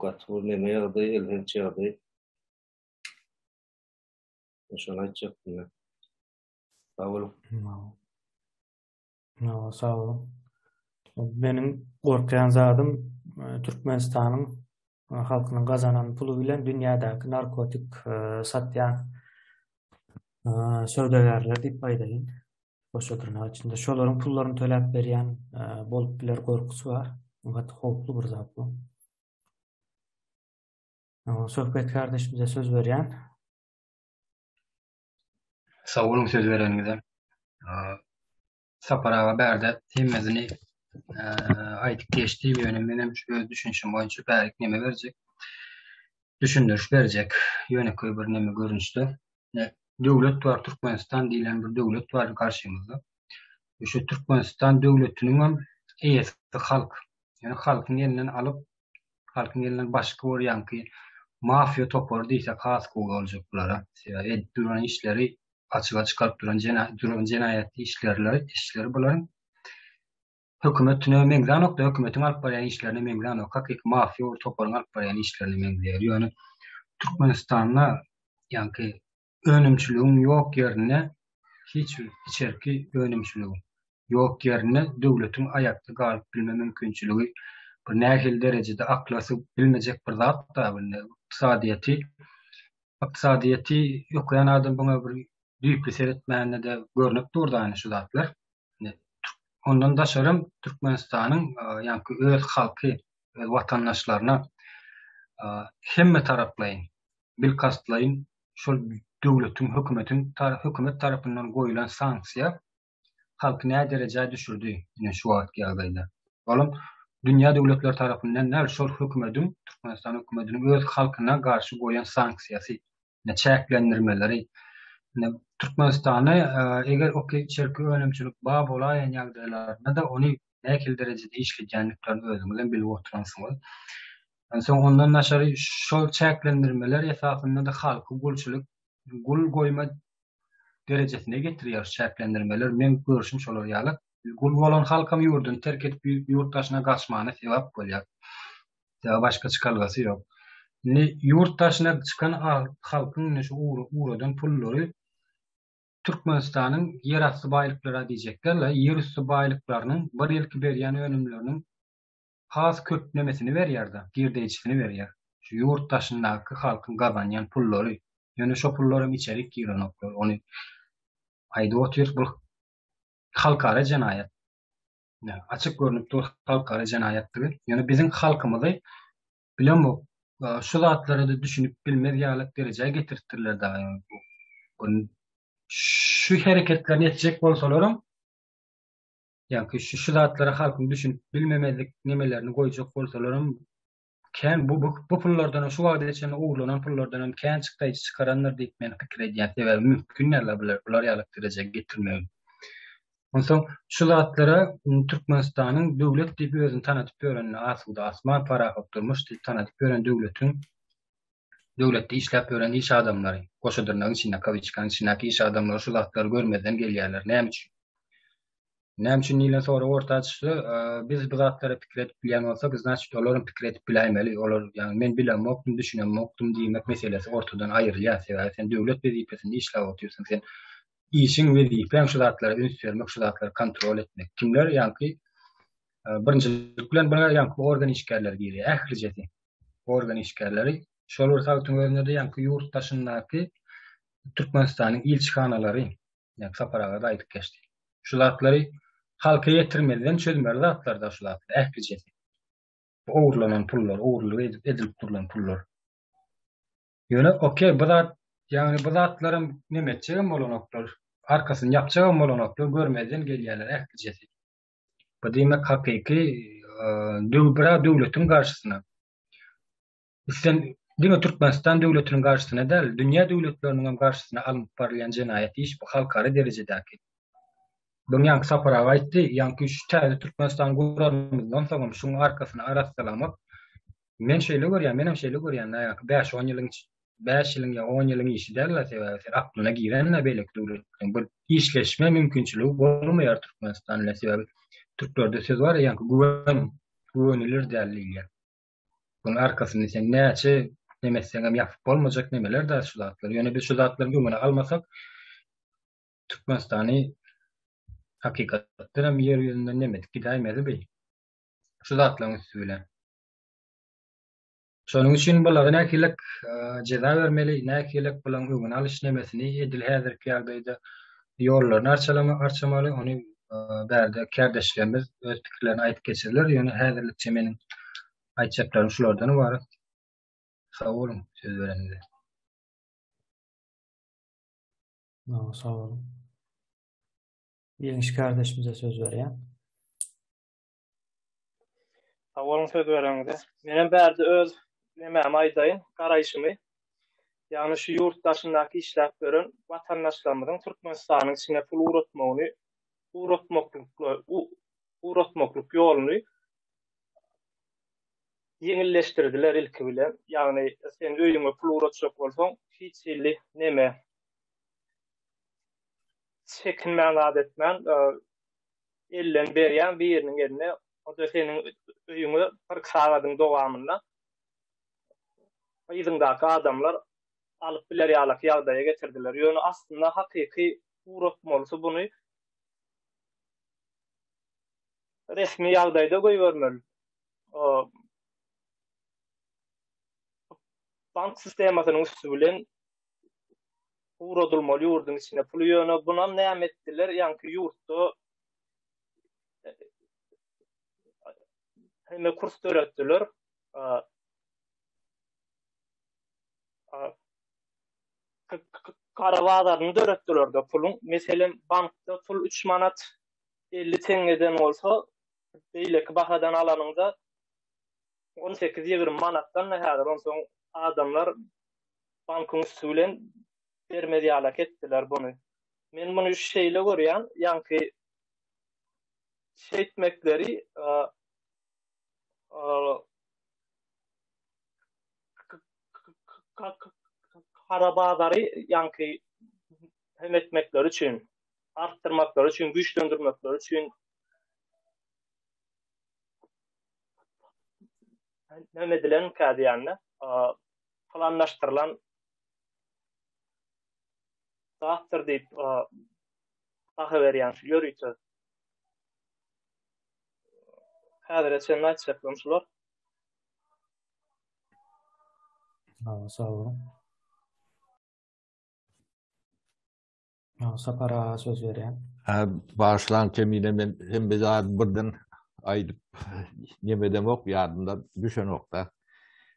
S3: Gaty bir neme ýagdaý, elhenç ýagdaý. Şony aýtjakdym men. Sag boluň.
S1: Sag boluň. Meniň gorkýan zadym Türkmenistanyň halkynyň gazanan puly bilen dünýädäki narkotik satýan söwdagärler diýip aýdaýyn. Goşa dyrnak içinde şolaryň pullaryny töläp berýän bolup biler gorkusy bar. Gaty howply bir zat bu. Söhbet kardeşimize söz berýän.
S4: Sag boluň söz bereniňize. Sapar aga bärde hemmesini aýdyp geçdi, ýöne menem şu öz düşünişim boýunça bärik neme berjek. Düşündiriş berjek. Ýönekeý bir neme görnüşde. Döwlet bar, Türkmenistan diýlen bir döwlet bar garşymyzda. Şu Türkmenistan döwletiniň hem eýesi halk. Ýöne halkyň elinden alyp, halkyň elinden başga bir ýaňky mafiýa topary diýsek has gowy boljak bulara. Sebäbi edip duran işleri açyga çykaryp duran jena duran jenaýatly işlerleri işleri bularyň hökümetine meňzänok-da, hökümetiň alyp barýan işlerine meňzänok. Hakyky mafiýa bir toparyň alyp barýan işlerine meňzeýär. Ýöne Türkmenistanda ýaňky önümçiligiň ýok ýerinde hiç bir içerki önümçiligiň ýok ýerinde döwletiň aýakda galyp bilme mümkinçiligi bir nähili derejede akla sygyp bilmejek bir zat-da bu indi ykdysadyýeti ykdysadyýeti okaýan adam buňa bir düýpli seretmände-de görnüp dur-da indi şu zatlar. Ondan daşarym Türkmenistanyň ýaňky öz halky, öz watandaşlaryna hemme taraplaýyn, bilkastlaýyn şol döwletiň, hökümetiň, hökümet tarapyndan goýlan sanksiýa halky nä derejä düşürdi ine şu wagtky ýagdaýda. Olam dünýä döwletleri tarapyndan däl, şol hökümediň, Türkmenistan hökümetiniň öz halkyna garşy goýan sanksiýasy. ine çäklendirmeleri ine Türkmenistanda eger ok içerki önümçilik bar bolaýan ýagdaýlarynda-da ony nähili derejede işledýändiklerini özüňiz hem bilip oturansyňyz. Soň ondan daşary şol çäklendirmeler esasynda-da halky gulçulyk, gul goýma derejesine getirýär şu çäklendirmeler. Meň görüşüm şolar ýaly. Gul bolan halkam ýurduny terk edip ýurt daşyna gaçmana sebäp bolýar. Sebäbi başga çykalgasy ýok. Indi ýurt daşyna çykan halkyň indi şu ugradan pullary Türkmenistanyň ýerasty baýlyklary diýjekler-le, ýerüsti baýlyklarynyň bir ýylky berýän önümleriniň has köp nemesini berýär-de, girdeýjisini berýär. Şu ýurt daşyndaky halkyň gazanýan pullary. Ýöne şo pullaram içerik girenoklar. Ony aýdyp otyrys, bu halkara jenaýat. Açyk görnüp dur halkara jenaýatdygy. Ýöne biziň halkymyzy bilemok şu zatlara-da düşünip bilmez ýaly derejä getiripdirler dagy. Şu hereketlerini etjek bolsalaram ýa-ki şu şu zatlara halkyň düşünip bilmemezlik nemelerini goýjak bolsalaram. kän bu bu, bu pullardan şu wagta çenli ogurlanan pullardan hem kän çykdaýjy çykarandyr diýip men pikir edýän. Sebäbi mümkin däl bular bular ýaly derejä getirmegi. Onsoň şu zatlara Türkmenistanyň döwlet diýip özüni tanadyp ýören asuda asman, parahat durmuş diýip tanadyp ýören döwletiň döwletde işläp ýören iş adamlary, goşa dyrnagyň içinde, kawiçkanyň içindäki iş adamlary şu zatlary görmezden gelýärler. Näme üçin? Näme üçin diýlen sorag orta çyksa, biz bu zatlara pikir edip bilýän bolsak, znaçit olar hem pikir edip biläýmeli. Olar, ýagny men bilemokdym, düşünemokdym diýmek meselesi ortadan aýrylýar. Sebäbi sen döwlet wezipesinde işläp otyrsyň. Sen işiň, wezipäň şu zatlara üns bermek, şu zatlary kontrol etmek. Kimler ýaňky birinjilik bilen bular ýaňky organ işgärleri girýär, ählijesi organ işgärleri. Şol bir wagtyň özünde-de ýaňky ýurt daşyndaky Türkmenistanyň ilçihanalary, ýaňky Sapar aga-da aýdyp geçdi. Şu zatlary halka ýetirmezden çözmeli zatlar-da şu zatlar, ählijesi. Bu ogurlanan pullar, ogurlyk edilip durlan pullar. Ýöne okey bu zat ýagny bu zatlaram neme etjegem bolanoklar, arkasyny ýapjagam bolanoklar, görmezden gelýärler ählijesi. Bu diýmek hakyky döw bira döwletiň garşysyna. Islen diňe Türkmenistan döwletiniň garşysyna däl, dünýä döwletleriniň hem garşysyna alnyp barylýan jenaýat iş bu halkara derejedäki. Buny ýaňky Sapar aga aýtdy, ýaňky şu täze Türkmenistany guranymyzdan soňam şuň arkasyny arassalamak Men şeýle görýän, menem şeýle görýän, näýaky bäş-on ýylyň bäş ýylyň ýa on ýylyň işi däl-de, sebäbi sen aklyna giren-de beýleki döwletleriň bir işleşme mümkinçiligi bolmaýar Türkmenistan bilen, sebäbi türklerde söz bar ýa, ýaňky güwen, güwenilir däl diýilýär. Bunuň arkasyny sen näçe neme etseňem ýapyp bolmajak nemeler-dä şu zatlar. Ýöne biz şu zatlaryň öňüni almasak, Türkmenistany hakykatdan hem ýer ýüzünden neme edip gidäýmeli bi. Şu zatlaryň üsti bilen. Şonuň üçin bulara nähililik jeza bermeli, nähililik bularyň öňüni alyş nemesini edil häzirki ýagdaýda ýollaryny arçalama, arçamaly, ony bärde kärdeşlerimiz öz pikirlerini aýdyp geçerler. Ýöne häzirlikçe meniň aýtjaklarym şulardan ybarat. Sag boluň söz bereniňize.
S1: Sag boluň. Ýeňiş kärdeşimize söz berýän.
S5: Sag boluň söz bereniňize. Menem bärde öz nemämi aýdaýyn, garaýşymy. Ýagny şu ýurt daşyndaky işläp ýören watandaşlarymyzyň Türkmenistanyň içine pul ugratmagyny ugratmaklykla ugratmaklyk ýoluny ýeňilleşdirdiler ilki bilen. Ýagny sen öýüňe pul ugratjak bolsaň hiç hili neme çekinmän zat etmän elden berýän biriniň eline, o-da seniň öýüňe birki sagadyň dowamynda yzyňdaky adamlar alyp biler ýalaky ýagdaýa getirdiler. Ýöne aslynda hakyky ugratmalysy buny resmi ýagdaýda goýbermeli. Bank sistemasynyň üsti bilen ugradylmaly ýurduň içine puly ýöne bunam näme etdiler ýaňky ýurtda hemme kurs döretdiler gara bazaryny döretdiler-de puluň meselem bankda pul 3 manat 50 teňňeden bolsa beýleki bahadan alanyňda 18-20 manatdan-da häzir onsoň adamlar bankyň üsti bilen bermez ýalak etdiler buny. Men muny şeýle görýän, ýaňky şeýtmekleri gara bazary ýaňky hem etmekleri üçin, artdyrmaklary üçin, güýçlendirmekleri üçin näme edilenkä diýende, planlaşdyrylan zatdyr diýip baha berýän şu ýörite. Häzire çenli aýtjaklarym şular.
S1: Sag boluň. Sapar aga söz berýän.
S2: Bagyşlaň Kemine men hemme zady birden aýdyp neme edemok ýadymda düşenokda.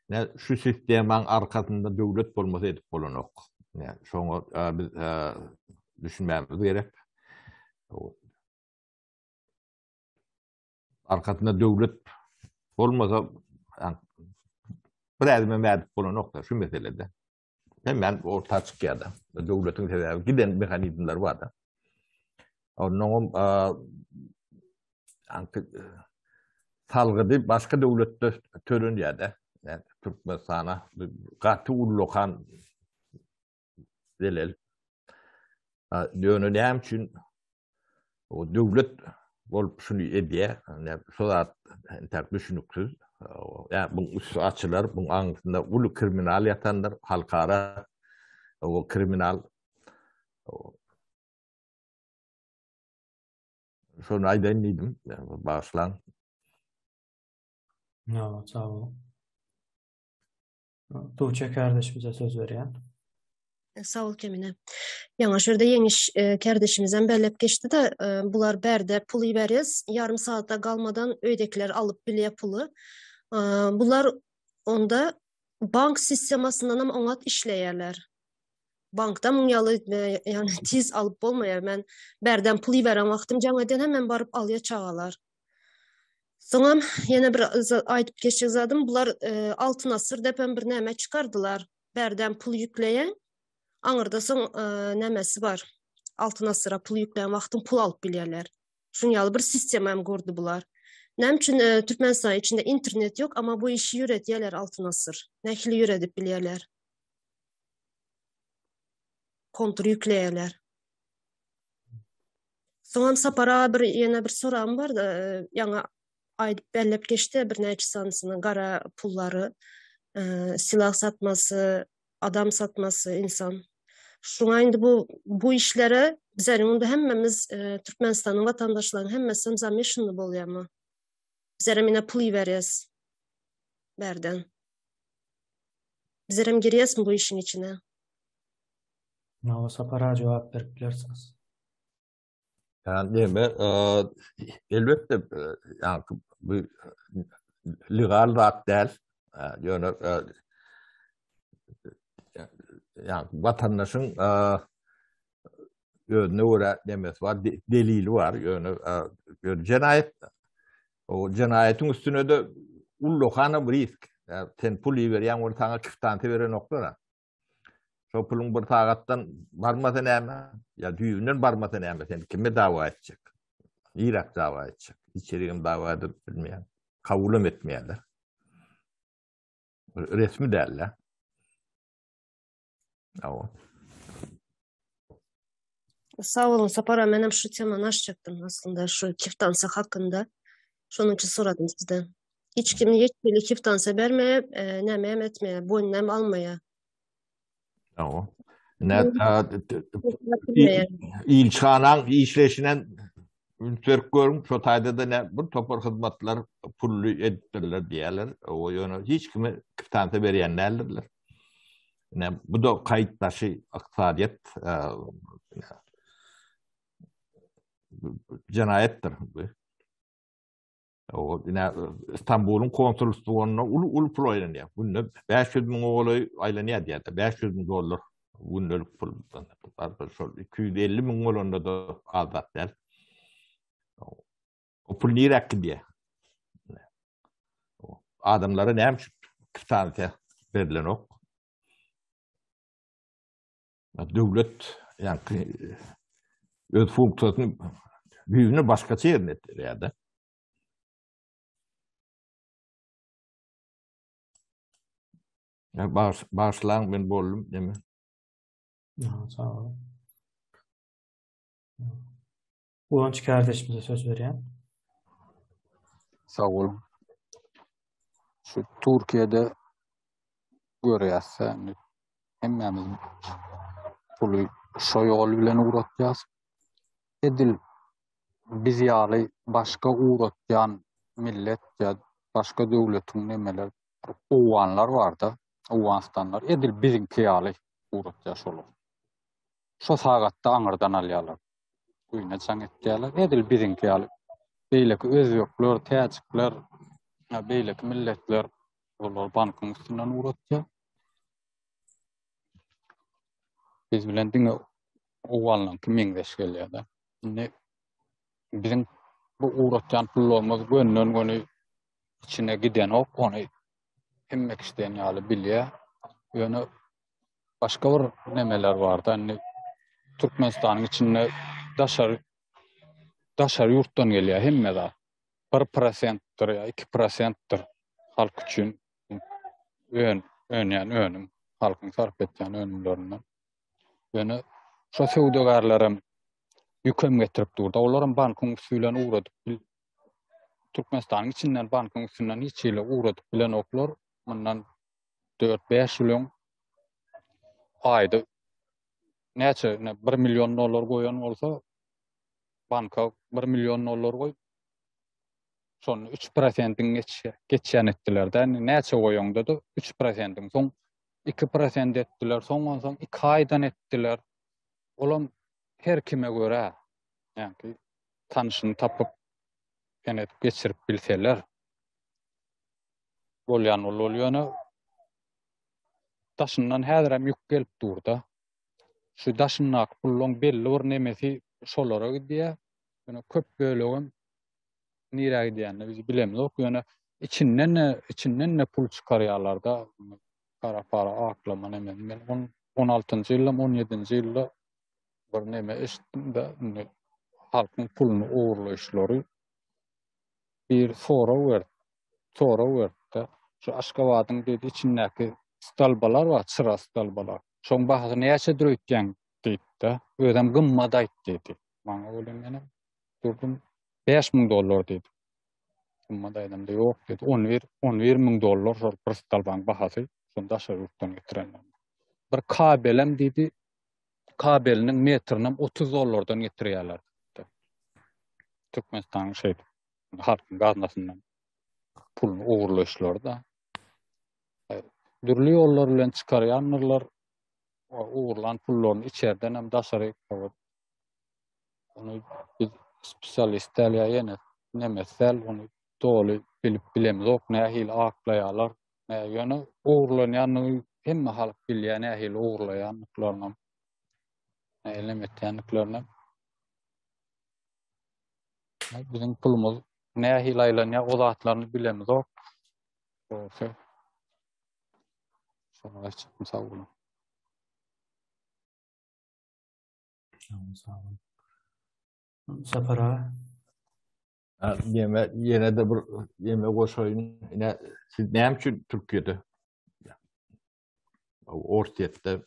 S2: Ne şu sistemaň arkasynda döwlet bolmasa edip bolanok. Ne şoňa biz düşünmämiz gerek. Arkasynda döwlet bolmasa. Bir ädimem ädip bolanok-da şu meselede. Hemen orta çykýar-da. Döwletiň sebäbi giden mehanizmleri bar-da. Onnoňam salgydy başga döwletde tölenýär-de. Yani Türkmenistana gaty ullakan zelel. Ýöne näme üçin o döwlet bolup şuny edýär? Şu zat entek düşüniksiz. Ýa bu üsti açylar, bu aňyrsynda uly kriminal ýatandyr, halkara o kriminal. Şony aýdaýyn diýdim, bagyşlaň.
S1: Ýa, sag boluň. Tuğçe kardeşimize söz berýän.
S6: Sag bol Kemine. Ýaňa şu ýerde Ýeňiş e, kardeşimizem belläp geçdi-de, e, bular bärde pul iberýäs, ýarym sagatda galmadan öýdäkiler alyp bilýär puly. E, bular onda bank sistemasyndanam oňat işleýärler. Bankda muň ýaly ýagny tiz alyp bolmaýar. Men bärden pul iberen wagtym jaň eden hemen baryp alýar çagalar. Soňam ýene bir aýdyp geçjek zadym, bular e, Altyn asyr depem bir näme çykardylar. Bärden pul ýükleýän, aňyrda soň e, nämesi bar. Altyn asyra pul ýüklän wagtyň pul alyp bilýärler. Şuň ýaly bir sistema hem gurdy bular. Näme üçin e, Türkmenistan içinde internet ýok, amma bu işi ýöredýärler Altyn asyr. Nähili ýöredip bilýärler? Kontur ýükleýärler. Soňam Sapar aga bir ýene bir soragym bar da, ýaňy aýdyp belläp geçdi birnäçe sanysyny gara pullary, e, silah satmasy, adam satmasy insan. Şuňa indi bu bu işlere bizleriň onda hemmemiz e, Türkmenistanyň watandaşlarynyň hemmesi zamешаны bolýarmy? Bizlerem ine pul iberýäs bärden. Bizlerem girýäsmi bu işiň içine?
S1: Nawa Sapara jogap berip bilersiňiz.
S2: Yani neme, elbetde yani bu legal zat däl. Ýöne yani vatandaşyň özüne görä nemesi bar, delili bar. Ýöne ýöne jenaýat o jenaýatyň üstüne-de ullakan bir risk. Sen pul iberýäň, ol saňa kiftansa berenoklar. Şo puluň bir sagatdan barmasa näme? Ýa düýbünden barmasa näme? Sen kime dawa etjek? Niräk dawa etjek? Içerigem dawa edip bilmeýän. Kabulam etmeýärler. Resmi däl-de. Awa.
S6: Sag boluň Sapar aga, menem şu temany açjakdym aslynda şu kiftansa hakynda. Şonuň üçin soradym sizden. Hiç kim hiç hili kiftansa bermeýär, e, näme hem etmeýär, boýnuna hem almaýar.
S2: Awa. Ne ilçihanaň işleşinen üns berip görüň, şo taýda-da ne bir topar hyzmatlar pully edipdirler diýýärler. O ýöne hiç kime kiftansa berýän däldirler. Ne bu da kaýyt daşy ykdysadyýet jenaýatdyr bu. O ine Istanbulyň konsulstwonda uly uly pul aýlanýar. Günde 500 müň golaý aýlanýar diýýär. 500 müň dollar gündelik pul. Şol 250 müň bolanda da az zat däl. O pul niräk gidýär? Adamlara näme üçin kwitansiýa berilenok? Döwlet ýaňky öz funksiýasyny düýbünden başgaça ýerine ýetirýär-de. Bagyşlaň men boldum neme.
S1: Sag boluň. Guwanç kardeşimize söz berýän.
S7: Sag boluň. Şu Türkiýede görýäs-de, indi hemmämiz puly şo ýol bilen ugratýas. Edil biz ýaly başga ugratýan millet ýa başga döwletiň nemeler owganlar barda, owganystanlar edil biziňki ýaly ugratýar şolar. Şo sagatda aňyrdan alýarlar. Öýüne jaň etýärler. Edil biziňki ýaly. Beýleki özbekler, täjikler, beýleki milletler olar bankyň üstünden ugratýar. Biz bilen diňe owganlaryňky meňzeş gelýär-de. Indi biziň bu ugratýan pullarymyz gönden-göni içine gidenok, ony. hemme kişi diýen ýaly bilýär. Ýöne başga bir nemeler bar-da, indi Türkmenistanyň içinde daşary daşary ýurtdan gelýär hemme zat. Bir prosentdir ýa iki prosentdir halk üçin ön önýän önüm, halkyň sarp etýän önümlerinden. Ýöne şo söwdagärlerem ýükem getirip durda. Olaram bankyň üsti bilen ugradyp bil Türkmenistanyň içinden bankyň üstünden hiç hili ugradyp bilenoklar. Mundan 4-5 ýyl öň aýda näçe 1 million dollar goýan bolsa banka 1 million dollar goýup şony 3 prosentiň geçýän etdiler-de. Näçe goýaňda-da 3 prosentiň soň 2 prosent etdiler, soň onsoň 2 aýdan etdiler. Olam her kime görä, ýagny tanşyny tapyp, ene geçirip bilseler bolýan ol ol ýöne daşyndan häzirem ýük gelip dur-da. Şu daşyndaky pullaň belli bir nemesi şolara gidýär. Ýöne köp bölegem nirä gidýänini biz bilemzok. Ýöne içinden-de içinden-de pul çykarýarlar-da. Gara para aklama neme. Men on 16-njy ýylda, 17-nji ýylda bir neme eşitdim-de, indi halkyň puluny ogurlaýyşlary bir sorag berdi. Sorag berdi-de, şu Aşgabadyň diýdi içindäki stolbalar bar, çyra stolbalar. Şoň bahasy näçedir öýtýäň diýdi-de, özem gymmat aýt diýdi. Maňa welin menem durdum, 5000 dollar diýdi. Gymmat aýdamda ýok diýdi. 11 11 müň dollar şol bir stolbaň bahasy, şony daşary ýurtdan getirenler. Bir kabelem diýdi, kabeliniň metrinem 30 dollardan getirýärler. Türkmenistanyň şeýdip halkyň gaznasyndan puluny ogurlaýyşlary-da. Dürli ýollar bilen çykarýandyrlar. Ogurlan pullaryny içerden hem daşary Ony biz spesialist däl ýa ýene nemes däl, ony doly bilip bilemzok, nähili aklaýarlar. Ýöne ogurlanýanyny hemme halk bilýär, nähili ogurlaýandyklaryny, nähili neme etýändiklerini. Biziň pulumyz nähili aýlanýar, o zatlaryny bilemzok. Dogrusu. Şoňa aýtjakdym, sag boluň.
S1: Sag bol. Sapar aga.
S2: Ýene ýene-de bir ýeme goşaýyn. Ine siz näme üçin Türkiýede Orsýetde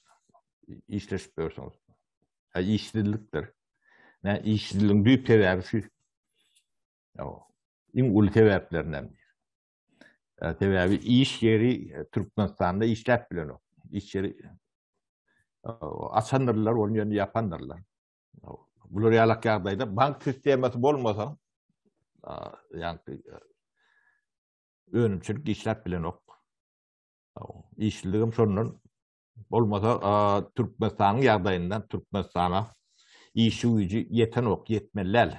S2: işleşip ýörsüňiz? Ha işsizlikdir. Nä işsizligiň düýp sebäbi şu. Iň uly sebäplerinden biri. Sebäbi iş ýeri Türkmenistanda işläp bilenok. Iş ýeri açandyrlar, ony ýöne ýapandyrlar. Bular ýalak ýagdaýda bank sistemasy bolmasa, ýagny önümçilik işläp bilenok. Işsizligem şondan Bolmasa Türkmenistanyň ýagdaýynda Türkmenistana işçi güýji ýetenok, ýetmeli däl.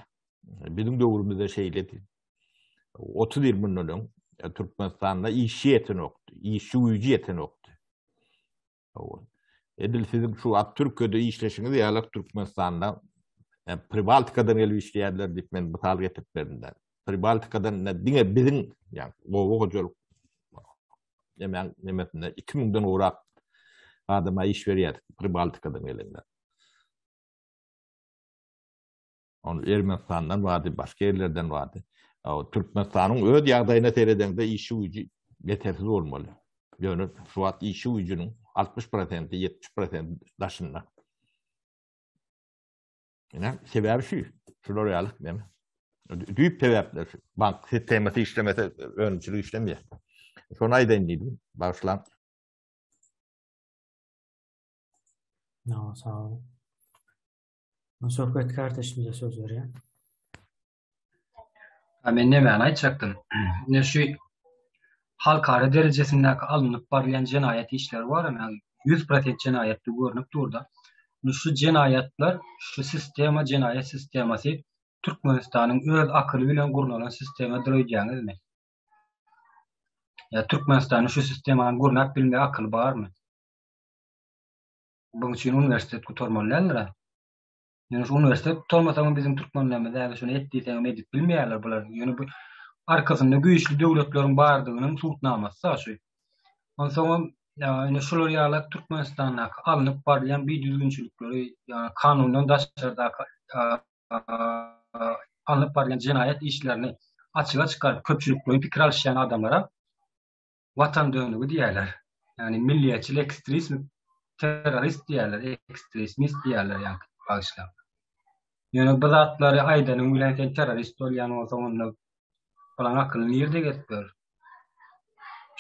S2: Biziň döwrümizde şeýledi. 30 ýyl mundan öň Türkmenistanda işçi ýetenokdy, işçi güýji ýetenokdy. Edil siziň şu wagt Türkiýede işleşiňiz ýaly Türkmenistanda Pribaltikadan gelip işleýärler diýip men mysal getirip berdim. Pribaltikadan diňe biziň, ýagny oba hojalyk Nemäň nemesinde 2000-den gowrak adama iş berýärdik Pribaltikadan gelenler. Ony Ermenistandan bardy, başga ýerlerden bardy. Türkmenistanyň öz ýagdaýyna seredeňde işçi güýji ýetersiz bolmaly. Ýöne şu wagt işçi güýjüniň 60%, 70% daşynda. Ine, sebäbi şu. Şular ýaly näme? Düýp sebäpler şu. Bank sistemasy işlemese önümçilik işlemeýär. Şony aýdaýyn diýdim. Bagyşlaň.
S1: No, sag bol. Söhbet kardeşimize söz berýän.
S4: Ha, men nämäni aýtjakdym? Ine şu halkara derejesindäki alnyp barylýan jenaýat işleri bar, ýagny 100% jenaýatly görnüp dur-da. Indi şu jenaýatlar, şu sistema, jenaýat sistemasy Türkmenistanyň öz akyly bilen gurnalan sistemadyr öýdýäňizmi? Ýa Türkmenistanyň şu sistemany gurnap bilmek akyly barmy? Buň üçin uniwersitet gutarmaly däldir-ä. Ýöne şu uniwersitet gutarmasaňam biziň türkmenlerimiz häzir şuny et diýseňem edip bilmeýärler bular. Ýöne bu arkasynda güýçli döwletleriň bardygynyň subutnamasy-da şu. Onsoňam ine şular ýaly Türkmenistandaky alnyp barylýan bidüzgünçilikleri, ýagny kanundan daşardaky alnyp barylýan jenaýat işlerini açyga çykaryp köpçülikleýin pikir alyşýan adamlara watan dönügi diýýärler. Ýagny milliýetçil ekstrism terrorist diýýärler, ekstrismist diýýärler ýaňky bagyşlap. Ýöne bu zatlary aýdanyň bilen sen terrorist bolýan bolsaň onda bulaň akyly nirde gezip ýör?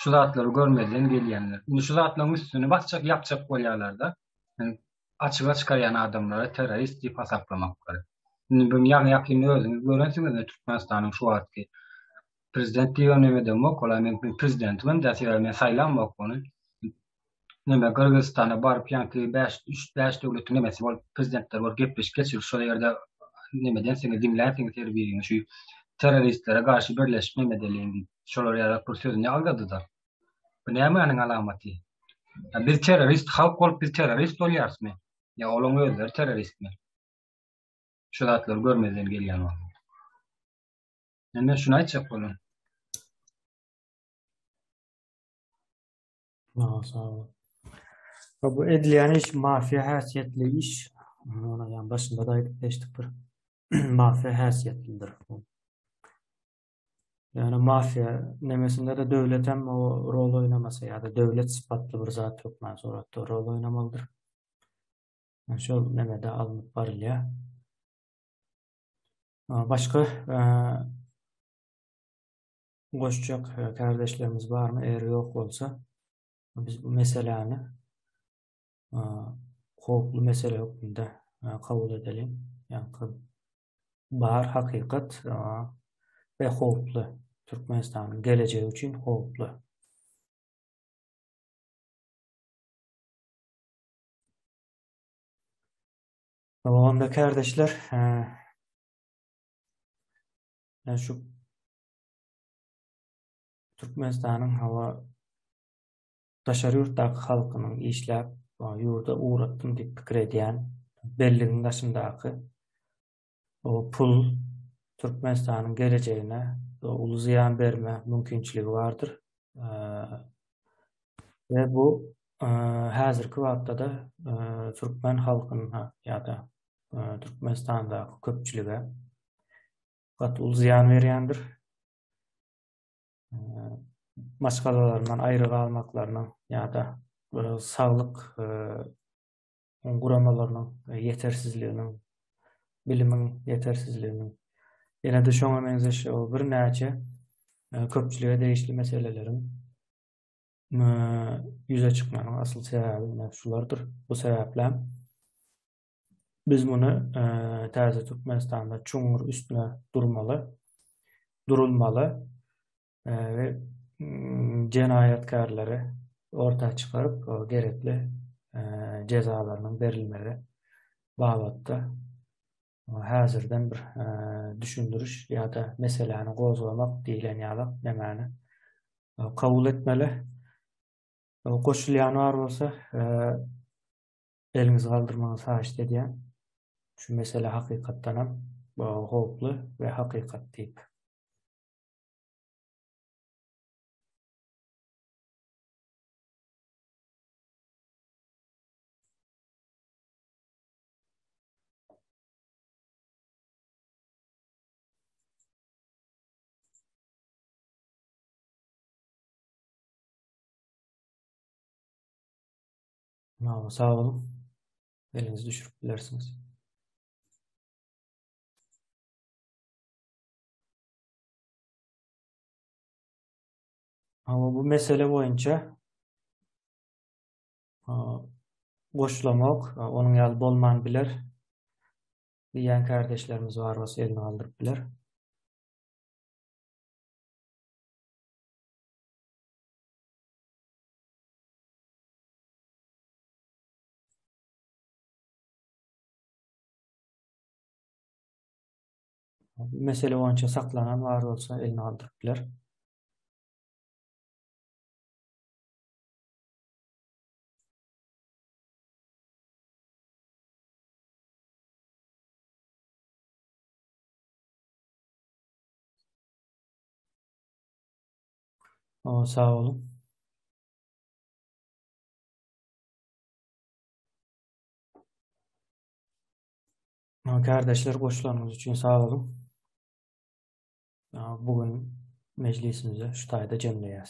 S4: Şu zatlary görmezden gelýänler. Indi şu zatlaryň üstüni basjak, ýapjak bolýarlar-da. Ýani açyga çykarýan adamlara terrorist diýip hasaplamaklary. Indi bunu ýaňy-ýakynda özüňiz görensiňiz Türkmenistanyň şu wagtky prezident diýibem neme edemok, ola men prezidentimem däl, sebäbi men saýlamok ony. Neme Gyrgyzystana baryp ýaňky bäş, üç, bäş döwletiň nemesi bolup prezidentler bolup gepleşik geçirip şol ýerde neme edensiňiz diňlänsiňiz her biriňiz şu terroristlere garşy birleşip neme edeliň diýip şolar ýaly bir sözüni agzadyda. Bu nämäniň alamaty? Ýa biz terrorist halk bolup biz terrorist bolýarysmy? Ýa olaň özleri terroristmi? Şu zatlary görmezden gelýän wagt. Men şuny aýtjak boldum.
S1: Sag bol. Bu edilýän iş mafiýa häsiýetli iş. Ony ýa başynda da aýdyp geçdik bir. Mafiýa häsiýetlidir. Ýöne mafiýa nemesinde de döwlet hem o rol oýnamasa ýa-da döwlet sypatly bir zat hökman suratda rol oýnamalydyr. Şol nemede alnyp barylýar. Başga goşjak kärdeşlerimiz barmy? Eger ýok bolsa, biz bu meseläni howply mesele hökmünde kabul edeliň. Ýaňky bar hakykat we howply Türkmenistanyň gelejegi üçin howply. Onda kärdeşler, şu Türkmenistanyň hawa daşary ýurtdaky halkynyň işläp ýurda ugratdym diýip pikir edýän belligiň daşyndaky o pul Türkmenistanyň gelejegine uly zyýan berme mümkinçiligi bardyr. We bu häzirki wagtda-da türkmen halkyna ýa-da Türkmenistandaky köpçülige gaty uly zyýan berýändir. Maşgalalaryndan aýry galmaklarynyň ýa-da saglyk guramalarynyň ýetersizliginiň, bilimiň ýetersizliginiň, ýene-de şoňa meňzeş birnäçe köpçülige degişli meseleleriň ýüze çykmagynyň asyl sebäbi ine şulardyr. Bu sebäplem Biz muny täze Türkmenistanda çuňňur üstüne durmaly, durulmaly we jenaýatkärleri orta çykaryp, gerekli jezalarynyň berilmegi babatda häzirden bir düşündiriş ýa-da meseläni gozgamak diýlen ýaly nämäni kabul etmeli. Goşulýan bar bolsa, Eliňizi galdyrmagyňyzy haýyşt edýän. Şu mesele hakykatdanam howply we hakykat diýip. Sag boluň. Eliňizi düşürip bilersiňiz. Hawa, bu mesele boýunça goşulamok, onuň ýaly bolman biler diýýän kärdeşlerimiz bar bolsa elini galdyryp biler. Bu mesele boýunça saklanan bar bolsa elini galdyryp biler. Sag boluň. Kärdeşler goşulanyňyz üçin sag boluň. Bu gün mejlisimizi şu taýda jemleýäs.